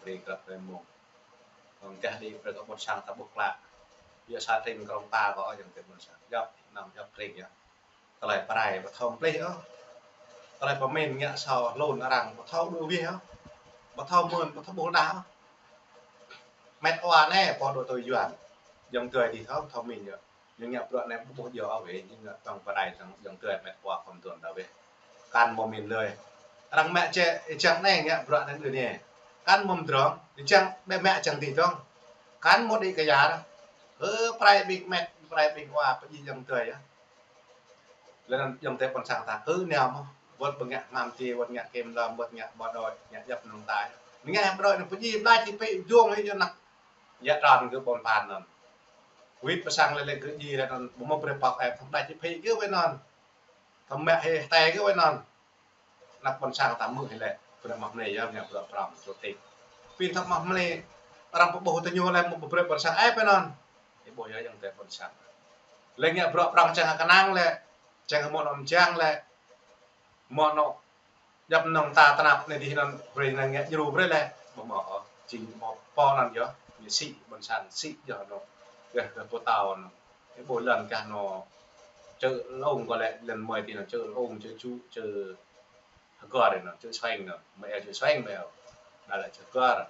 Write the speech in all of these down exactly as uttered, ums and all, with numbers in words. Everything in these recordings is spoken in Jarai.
Brơi krăp brơi mông. Hăng gah đĭ brơi kơ ƀôn sang ta ƀuh klă. Yua sa tring krong ta kơ ayŏng adơi ƀôn sang. Djŏp, năm djŏp tring yơh. Tơlơi pơrai ƀu thâo mơplih ôh. Tơlơi pơmĭn ngă sô hlŭn arăng ƀu thâo đuaĭ wih ôh. Ƀu thâo mơ̆n, ƀu thâo ƀuh đa ôh. Met wa anai pô dŏ tui Yuan. Ayŏng adơi adih thâo, thâo mĭn yơh. Ñu ngă bruă anai ƀu ƀuh djơ̆ ôh weh, ñu ngă tơlơi pơrai hăng ayŏng adơi met wa khŏm tuan đa weh. Kăn mơ̆ mĭn lơi. Arăng mă čê, ih čang anai ngă bruă anai đơi anai. Kăn mơ̆ mơdrŏng, ih čang ƀĕ mă čang adih dơ̆ng. Kăn mơ̆ đĭ kơ yar. Ơ, pơrai ƀing met, pơrai ƀing wa, pơjing ayŏng adơi yơh. Lĕ anŭn ayŏng adơi ƀôn sang ta kơ nao mơ̆. Wơ̆t ƀu ngă hmam ti, wơ̆t ngă kĕm lơm, wơ̆t ngă bộ đội, ngă djŏp anŭn ta. Ngă bộ đội anŭn pơjing blah či pĭ dơ̆ng hĭ ñu năk. Yă trơn kơ ƀôn phan anŭn. Wĭt pơ sang lĕ lĕ kơ ji lĕ anŭn, ƀu mơ̆ brơi pŏk ĕp, thâo blah či pĭ kơ wai anŭn. Thâo mă hĭ hơtai kơ wai anŭn. Anăp ƀôn sang ta hmư̆ hĭ lĕ, brơi mă mơnê yơh, ngă bruă prŏng čô tĭk. Pĭn thâo mă mơnê, arăng pơƀuh tơ ñu lĕ mơ̆ ƀu brơi ƀôn sang ĕp anŭn. Ih ƀuh yơh ayŏng adơi ƀôn sang. Lĕ ngă bruă prŏng čang kơnang lĕ, čang mơ̆ anŭn čang lĕ, mơ̆ anŭn djŏp anŭn ta tơnap anai adih anŭn brơi anŭn ngă djru brơi lĕ, ƀu mơ̆ ôh, jing mơ̆ pô anŭn yơh, ñu sĭ ƀôn sang sĭ yơh anŭn, yơh kơ pơtao anŭn. Ih ƀuh lŏn kah anŭn, čư̆ lông kơ lĕ lŏn mơi ti anŭn, čư̆ lông, čư̆ ču, čư̆ hơgơr anŭn, čư̆ sueng anŭn, mơi eo čư̆ sueng mơi eo. Đa lĕ čư̆ hơgơr.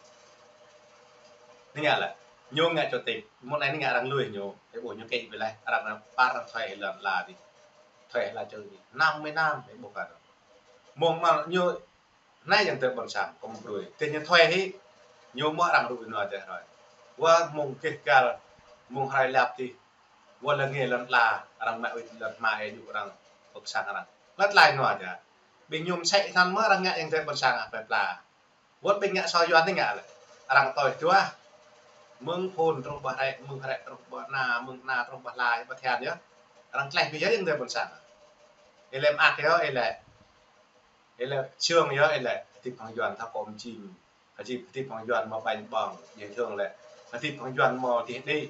Anai ngă lĕ, ñu ngă čô tĭk, mơ̆ng anai anai ngă arăng lui ñu, ih ƀuh ñu kĕ ƀiă lĕ, arăng anŭn păr arăng thuê lŏn ala adih. Thuê ala čư̆ adih, năm mươi năm, ih ƀuh kơ anŭn. Mơ̆ng mơ̆ ñu anai ayŏng adơi ƀôn sang, kơ mơ̆ brơi. Tơ ñu thuê hĭ, ñu mơ̆ arăng rŭ anŭn adih hrơi. Wa mơ̆ng kĕ kal, mơ̆ng hrơi lăp adih. Wa lĕ ngă lŏn ala, arăng mă wĭt lŏn hmua ih yŭ arăng, pơk sang arăng. Lăt lai anŭn adih. Ƀing ñu mơsĕ than mơ̆ arăng ngă ayŏng adơi ƀôn sang ah pơpla. Wơ̆t ƀing ngă sô Yuan anai ngă lĕ. Arăng tui tuah. Mơ̆ng phŭn truh ƀơi hrĕ, mơ̆ng hrĕ truh ƀơi ana, mơ̆ng ana truh ƀơi hlai, ƀơi thiăn yơh. Arăng tleh ƀiă yơh ayŏng adơi ƀôn sang. Ih lĕ mơak yơh, ih lĕ. Ih lĕ sương yơh, ih lĕ. Hơdip hăng Yuan thâo kơ mơjing. Hơdip, hơdip hăng Yuan mơ̆ ƀañ ƀơ̆ng, dễ thương lĕ. Hơdip hăng Yuan mơ̆ tih đĭ.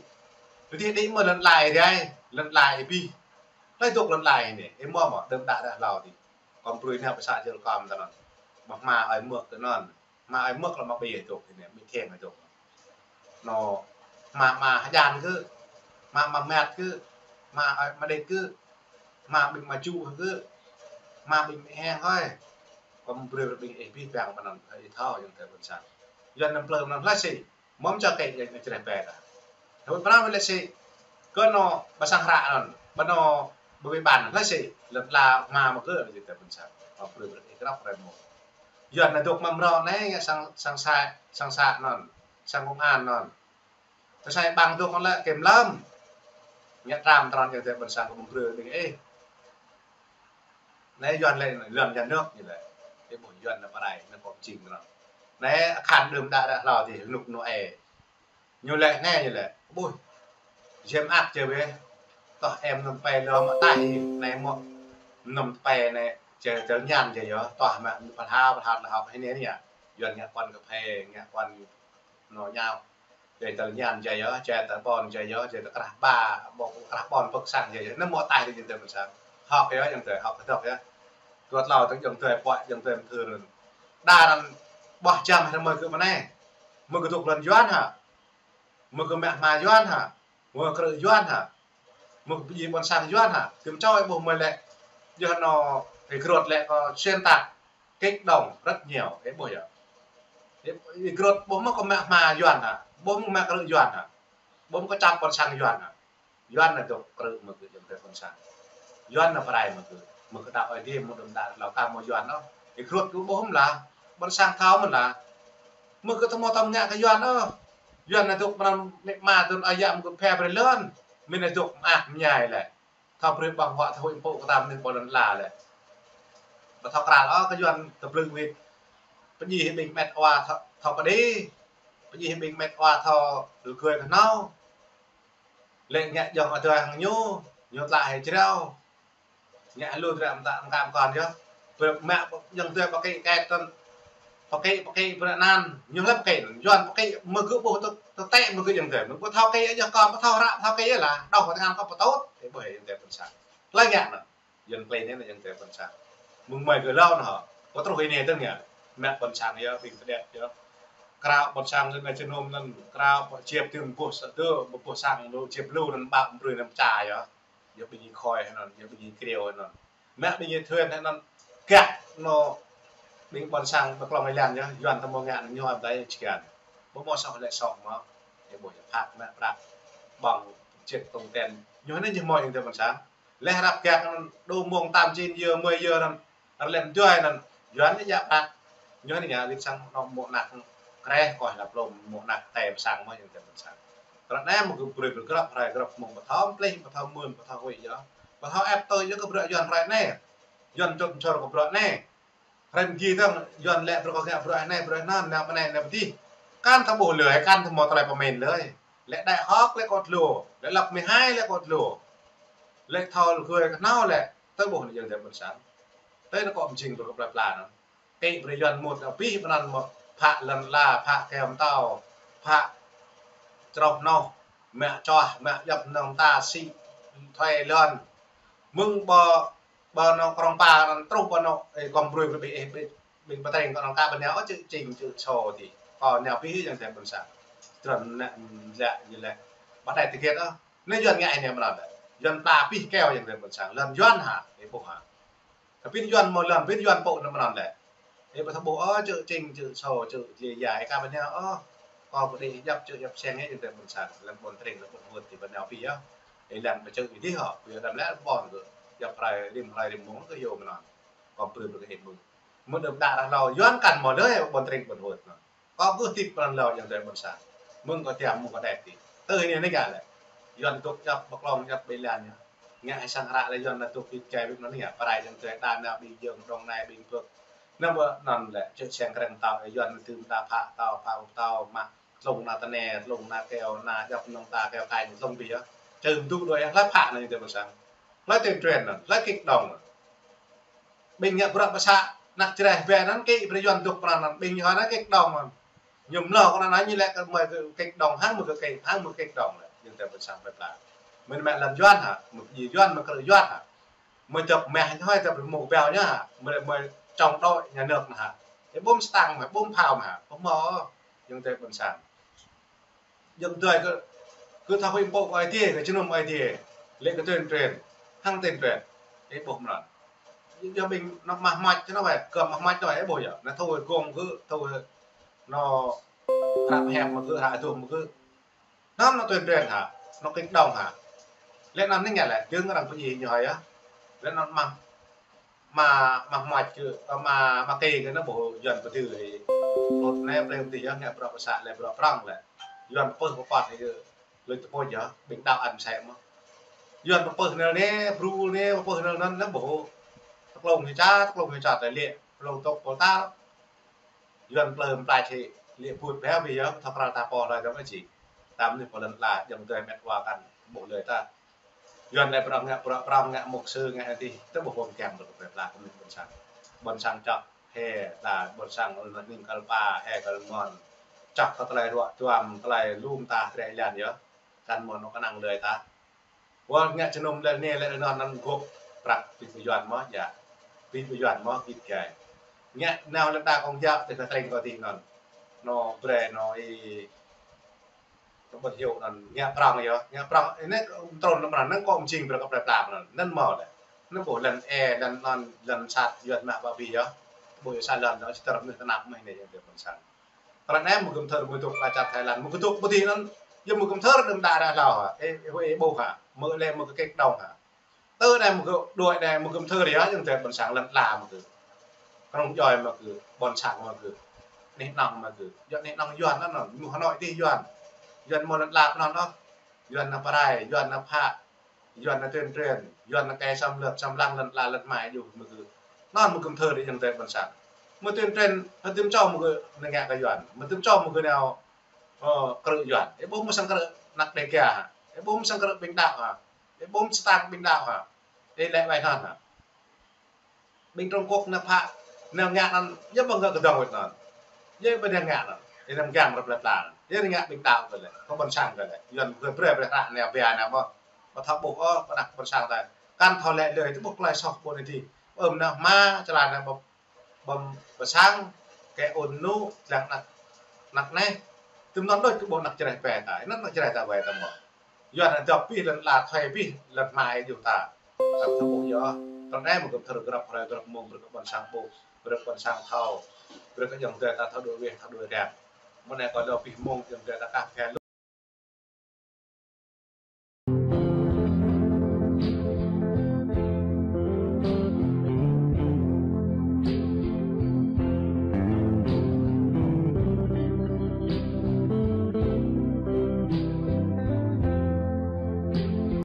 Tih đĭ mơ̆ lŏn ala ih rai, lŏn ala ih pĭ. Hlơi dŏ lŏn ala ih anai, ih mơ̆ mơ̆, đơ̆m đă đă hlâo adih. Kơ mơ̆ brơi anai pơ să Jơl Kơm tơ anŭn. Mă hmua ơi mơ̆k tơ anŭn. Hmua ơi mơ̆k lĕ mă ƀiă dŏ, anai, mĭ kheng dŏ. Anŭn, hmua, hmua hơjan kơ, hmua, hmua mĕt kơ, hmua ơi mă đĕt kơ, hmua ƀing mă ču kơ, hmua ƀing mă heng hơi. Kơ mơ̆ brơi ƀing ih pĭ păng pơ anŭn, ih thâo ayŏng adơi ƀôn sang. Yuan anăm plơi anŭn hlơi sĭ. Mơ̆ čô kĕ yơh čreh pĕ ta. Hơbĭt pran wơ̆t lĕ sĭ. Kơ anŭn ƀơi sang hră anŭn. Ƀơi anŭn ƀơi ƀing ƀan hlơi sĭ. Lŏn ala hmua mơ̆ kơ ayŏng adơi ƀôn sang. Mơ̆ brơi brơi ih krăp brơi mơ̆. Yuan anŭn dŏ mă mrâo anai ngă sang, sang sa, sang sa anŭn. Sang công an anŭn. Tơ sang ƀang dŏ anŭn lĕ kĕm lơm. Ngă tram tran ayŏng adơi ƀôn sang kơ mơ̆ brơi ƀing ih. Anai Yuan lĕ, Yuan nhà nước ñu lĕ. Ih ƀuh Yuan anŭn pơrai, anŭn kơ mơjing anŭn. Anai akhan đơ̆m đă đă hlâo adih rơnŭk anŭn ê. Ñu lĕ anai ñu lĕ. Ƀuh. Jĕ mơak jĕ weh. Tŏh em nŭm pĕ lŏm ataih anai mơ̆. Nŭm pĕ anai jĕ tơl ñan jĕ yơh. Tŏh mă pơlha, pơlha lĕ hŏk anai anai yơh. Yuan ngă quán cà phê, ngă quán anŭn ñao. Jĕ tơl ñan jĕ yơh, jĕ tơl ƀôn jĕ yơh, jĕ tơl krah ba, ƀô̆ krah ƀôn pơk sang jĕ yơh. Anŭn mơ̆ ataih adih ayŏng adơi ƀôn sang. Hŏk yơh ayŏng adơi, hŏk kơdŏk yơh. Dua tlâo tơ̆ng ayŏng adơi pơhiăp, ayŏng adơi mơthưr. Đa anŭn ƀuh jăm hơmơi kơ mơnai. Mơ̆ kơ dŏ lŏn Yuan hă. Mơ̆ kơ mă hmua Yuan hă. Mơ̆ krư̆ Yuan hă. Mơ̆ kơ pơjing ƀôn sang Yuan hă. Kơm čô ih ƀuh mơi lĕ. Yơh anŭn ih krŭt lĕ kơ xuyên tạc. Kĕ dŏng rất nhiều, ih ƀuh yơh. Ih, ih krŭt ƀuh mơ̆ kơ mă hmua Yuan hă. Ƀuh mơ̆ kơ mă krư̆ Yuan hă. Ƀuh mơ̆ kơ čăm ƀôn sang Yuan hă. Yuan anŭn dŏ krư̆ mơ̆ kơ ayŏng adơi ƀôn sang. Yuan anŭn pơrai mơ̆ kơ. Mơ̆ kơ đaŏ ơi adih mơ̆ đơ̆m đă hlâo kơ mơ̆ Yuan anŭn. Ih krŭt kơ ƀuh mơ̆ lah. Ƀôn sang thâo mơ̆ lah. Mơ̆ kơ tơmô tơm ngă kơ Yuan anŭn. Yuan anŭn dŏ pơnăm mĕ ma tơl ơi yă mơ̆ kơ phe brơi lŏn. Mĭn anŭn dŏ mơak mơñai lĕ. Thâo brơi ƀơ̆ng huă thâo huĭ pô kơ ta mơnĭ ƀơi lŏn ala lĕ. Ƀu thâo krăn ôh kơ Yuan tơblư̆ wĭt. Pơjing hĭ ƀing met wa thâo, thâo pơđĭ. Pơjing hĭ ƀing met wa thâo rơgơi kơhnâo. Lĕ ngă jŏng adơi hăng ñu, ñu tla hĭ jrao. Ngă lu dră mơta mơkam kon yơh. Ƀơ mă jŏng adơi pơkĕ kĕ tơ̆n. Pơkĕ, pơkĕ brơi anăn. Ñu lĕ pơkĕ, Yuan pơkĕ mơ̆ kơ ƀuh tơ, tơtĕ mơ̆ kơ jŏng adơi. Mơ̆ ƀu thâo kĕ yơh kơ, ƀu thâo hră, ƀu thâo kĕ yơh lah. Đŏh kơ tơngan kơ pơtôt. Ih ƀuh yơh jŏng adơi ƀôn sang. Lĕ ngă anŭn. Yuan klin anai ayŏng adơi ƀôn sang. Mơ̆ng mơi kơ hlâo anŭn hă. Kơ truh anai tơ̆ng yơh. Mă ƀôn sang yơh, ƀing kơđet yơh. Krao ƀôn sang ngă jơnum anŭn, krao pơ jĕp tơm boh sa tơ, boh sang lu jĕp lu anŭn ƀă brơi anăm ča yơh. Yơh ƀing ih khoi anŭn, yơh ƀing ih kriu anŭn. Mă ƀing ih thuen anŭn gah anŭn ƀing ƀôn sang pơklŏng ih lan yơh, Yuan tơmô ngă anŭn ñu hơm tai čơkian. Ƀu hmâo soh lĕ soh mơ̆. Ih ƀuh yơh phak mă prăk ƀơ̆ng čĕt tông ten. Ñu anŭn ñu hmâo yơh tơ ƀôn sang. Leh răp gah anŭn đu mông tam jin yơ mơi yơ anŭn. Rơlem djuai anŭn, Yuan anai djă prăk. Ñu anai ngă lit sang anŏ mơ̆ anak kreh, koh lăp lom mơ̆ anak tơm sang mơ̆ yơh tơ ƀôn sang. Krăp anai mơ̆ gơ̆ brơi pơgrăp, hrơi grăp mơ̆ pơthâo plih, pơthâo mưn, pơthâo huĭ yơh. Pơthâo ĕp tui yơh kơ bruă Yuan hrơi anai. Yuan čŭt čor kơ bruă anai. Hrơi mơgi tơ̆ng, Yuan lĕ bruă kơ ngă bruă anai, bruă anŭn, nao pơ anai, nao pơ adih. Kăn thâo ƀuh lơi, kăn thâo hmâo tơlơi pơmĭn lơi. Lĕ đại học lĕ kơ tơlô, lĕ lăp mơhai lĕ kơ tơlô. Lĕ thâo lơgơi kơ nao lĕ, tơ ƀuh anai yơh tơ ƀôn sang. Tơ anai kơ mơjing bruă kơ plơi pla anŭn. Kĭ brơi Yuan mŭt abih ƀơi anŭn mơ̆ phă lŏn ala, phă kơyâo mơtâo, phă čroh noh, mă čoh, mă djŏp mơnơ̆ng ta sĭ thuê lŏn. Mơ̆ng ƀơ, ƀơ anŏ krong pa anŭn truh ƀơ anŏ, ê, kông brơi brơi ƀing ih, ƀing, ƀing pơtring kơ anŏ ka ƀơi anai, ơ, čư̆ čing čư̆ sô ti. Kơ anai abih yơh tơ ƀôn sang. Trơn anai, lĕ, ñu lĕ. Ƀă đai tơgĕt, ơ. Anai Yuan ngă anai mơnơ̆ng lĕ. Yuan pla abih kơyâo yơh tơ ƀôn sang. Lŏn Yuan hă, ih ƀuh hă. Tơ pin Yuan mơ̆ lŏn, pin Yuan pô anŭn mơnơ̆ng lĕ. Ê, ƀu thâo ƀuh, ơ, čư̆ čing, čư̆ sô, čư̆ djai djai, ê, ka ƀơi anai, ơ, kơ kơ đĭ djăp čư̆ djăp seng yơh, yơh tơ ƀôn sang, lŏn ƀôn tring, lŏn ƀôn hut, ti ƀơi anai abih yơh. Ê, lŏn pơčư̆ abih hŏ, ƀu djơ̆ đăm lĕ ƀôn kơ, djăp hrơi rĭm, hrơi rĭm mông kơ yơh mơnơ̆ng. Kơ brơi brơi kơ hĭ mơ̆ng. Mơ̆ đơ̆m đă ră hlâo, Yuan kăn mơ̆ lơi, ƀôn tring, ƀôn hut anŭn. Kơ gơ̆ tĭp pran lâo yơh tơ ƀôn sang. Mơ̆ng kơ tiam mơ̆ng kơ đet ti. Tơ anai anai ngă lĕ. Yuan dŏ djăp, pơklŏng djăp ƀơi lan yơh. Ngă hĭ sang hră lĕ Yuan anŭn dŏ ƀĭt gai ƀĭt anŭn ngă. Pơrai yơh tơ đa nao ƀing jơ̆ng dŏng anai ƀing pơk. Anŭn ƀơ anŭn lĕ, čư̆ seng krem tao, Yuan tơm ta phă tao, phă ŭk tao, mă tlung anai tơne, tlung anai kơyâo, anai djŏp mơnơ̆ng ta kơyâo kañ, tlung abih yơh. Čơm dŭ đuaĭ yơh, hlơi phă anŭn yơh tơ ƀôn sang. Hlơi tuyên truyền anŭn, hlơi kĭ đŏng anŭn. Ƀing ngă bruă pơsă, anak Jrai bĕ anŭn kĭ brơi Yuan dŏ pran anŭn, ƀing Yuan anŭn kĭ đŏng anŭn. Ñu mlâo kơ anŭn ñu lĕ kơ mơi kơ kĭ đŏng, hăng mơi kơ kĭ, hăng mơi kơ kĭ đŏng lĕ. Yơh tơ ƀôn sang plơi pla. Mơi mă lŏn Yuan hă, mơi djai Yuan, mơi krư̆ Yuan hă. Mơi djŏp meh ñu hơi djŏp mơ̆ ƀiă ñu hă, mơi, mơi chống đối nhà nước hă. Ê ƀu hmâo stang mơ̆, ƀu hmâo phao mơ̆ hă, ƀu hmâo. Yơh tơ ƀôn sang. Yơh tơ kơ, kơ thâo huĭ pô kơ Ơi Adai, kơ jơnum Ơi Adai. Lĕ kơ tuyên truyền, hăng tuyên truyền. Ê ƀuh mơnơ̆ng. Yơh ƀing anŏ mah mač anŭn wĕ, kơ mah mač anŭn wĕ, ê ƀuh yơh. Anŭn thâo gơ̆ng kơ, thâo anŏ hră hiam mơ̆ kơ, hră aduh mơ̆ kơ. Anŭn anŏ tuyên truyền hă, anŏ kĭ đŏng hă. Lĕ anŭn anai ngă lĕ, dơ̆ng arăng pơdjai ñu hơi yơh. Lĕ anŭn mah, mah, mah mač kơ, mah, mah kê kơ anŭn ƀuh Yuan pơdư hĭ. Lŏt anai plei pơdư yơh, ngă bruă pơsă lĕ bruă prŏng lĕ. Yuan pơpưh pơpăt hĭ kơ, lui tơpôč yơh, ƀing đaŏ ăn mơsĕ mơ̆n. Yuan pơpưh anŭn anai, bru anai, pơpưh anŭn anŭn, anŭn ƀuh. Tơklông ñu ča, tơklông ñu ča tơlĕ, tơklông tŏk pôl ta. Yuan plơi mơ̆ plai čih, lĕ put bĕ abih yơh, thâo krăn ta pô hlơi dŏ mơ̆ či. Tam anai pô lŏn ala, jơ̆ng tơ̆ met wa kăn, ƀuh lơi ta. Yuan lĕ prŏng ngă, prŏng, prŏng ngă mục sư ngă ti, tơ ƀuh pơm kiăng ƀơi plơi pla kơ mĭn ƀôn sang. Ƀôn sang čŏk, he, ta, ƀôn sang ul mơ̆ ning kal pa, he kal mon. Čŏk kơ tơlơi ruă duăm, tơlơi lum ta, trĕ lan yơh. Kăn mơ̆ anŏ kơnang lơi ta. Wơ̆t ngă jơnum lĕ anai lĕ anŭn anŭn gŏp prăk pĭt pơ Yuan mơ̆, yơh. Pĭt pơ Yuan mơ̆, pĭt gai. Ngă nao lĕ đa kông yap tơ kơ tring kơ tih anŭn. Anŏ brơi anŏ ih, tơ ƀuh hyu anŭn, ngă prŏng yơh, ngă prŏng. Anai kơ trŭn lăm anŭn, anŭn kơ mơjing brơi kơ plơi pla anŭn. Anŭn mơ̆ lĕ. Anŭn ƀuh lŏn ê, lŏn anŭn, lŏn sat, Yuan mă ƀă abih yơh. Ƀuh yơh sa lŏn, anŏ čơtơr mơ̆ tơnap mơ̆ anai yơh tơ ƀôn sang. Krăn anai mơ̆ gơ̆m thơr mơ̆ dŏ kơ čar Thái Lan, mơ̆ gơ̆ dŏ pơ adih anŭn, yơh mơ̆ gơ̆m thơr đơ̆m đă ră hlâo hă, ê, ê, ê, ƀuh hă, mơ̆ lĕ mơ̆ kơ kĭ đŏng hă. Tơ anai mơ̆ gơ̆ đuaĭ anai mơ̆ gơ̆m thơr yơh, yơh tơ ƀôn sang lŏn ala mơ̆ gơ̆. Kơnơ̆ng djai mơ̆ gơ̆, ƀôn sang mơ̆ gơ̆. Anih anŏng mơ̆ gơ̆. Yơh anih anŏng Yuan anŭn, mơ̆ Hà Nội tih Yuan. Yuan mơ̆ lŏn ala anŭn ôh. Yuan ană pơrai, Yuan ană phă. Yuan ană tuyên truyền, Yuan ană kê xâm lược, xâm lăng lŏn ala lŏn mai yơh mơ̆ gơ̆. Anŭn mơ̆ gơ̆m thơr yơh tơ ƀôn sang. Mơ̆ tuyên truyền, hơdôm čô mơ̆ gơ̆ ană ngă kơ Yuan. Mơ̆ hơdôm čô mơ̆ gơ̆ nao, ơ, krư̆ Yuan. Ê ƀu hmâo sang krư̆ anak Đêga hă. Ê ƀu hmâo sang krư̆ ƀing đaŏ hă. Ê ƀu hmâo sang ƀing đaŏ hă. Ê lĕ wai hăn hă. Ƀing Trung Quốc ană phă, ană ngă anŭn, yơh ƀơ̆ng kơ kơdŏng wơ̆t anŭn. Yơh ƀơ̆ng ană ngă anŭn. Yơh anăm gang rơp lĕ tla anŭn. Yơh ană ngă ƀing đaŏ kơ lĕ. Kơ ƀôn sang kơ lĕ. Yuan brơi brơi hră anai bia anai mơ̆. Ƀu thâo ƀuh ôh, ƀu anăk ƀôn sang ta. Kăn thâo lĕ lơi, tơ ƀuh tơlơi soh ƀôn anai ti. Ơ mơ̆ anai hma, čơlan anai ƀơ̆ng, ƀơ̆ng pơ sang, kơ ŭn anŭn, lăng anăk. Anăk anai, tơm non đôč kơ ƀuh anăk čơreh pĕ ta, anăk anăk čơreh ta wai ta mơ̆. Yua anŭn dŏ pih lŏn ala thâo pih lŏn hmua ih yua ta. Tơm ta ƀuh yơh. Tơl anai mơ̆ gơ̆p thâo grăp hrơi grăp mông brơi kơ ƀôn sang ƀuh, brơi kơ ƀôn sang thâo, brơi kơ ayŏng adơi ta thâo đuaĭ weh, thâo đuaĭ răng. Mơ̆ng anai kơ lŏ pih mông ayŏng adơi ta kah phe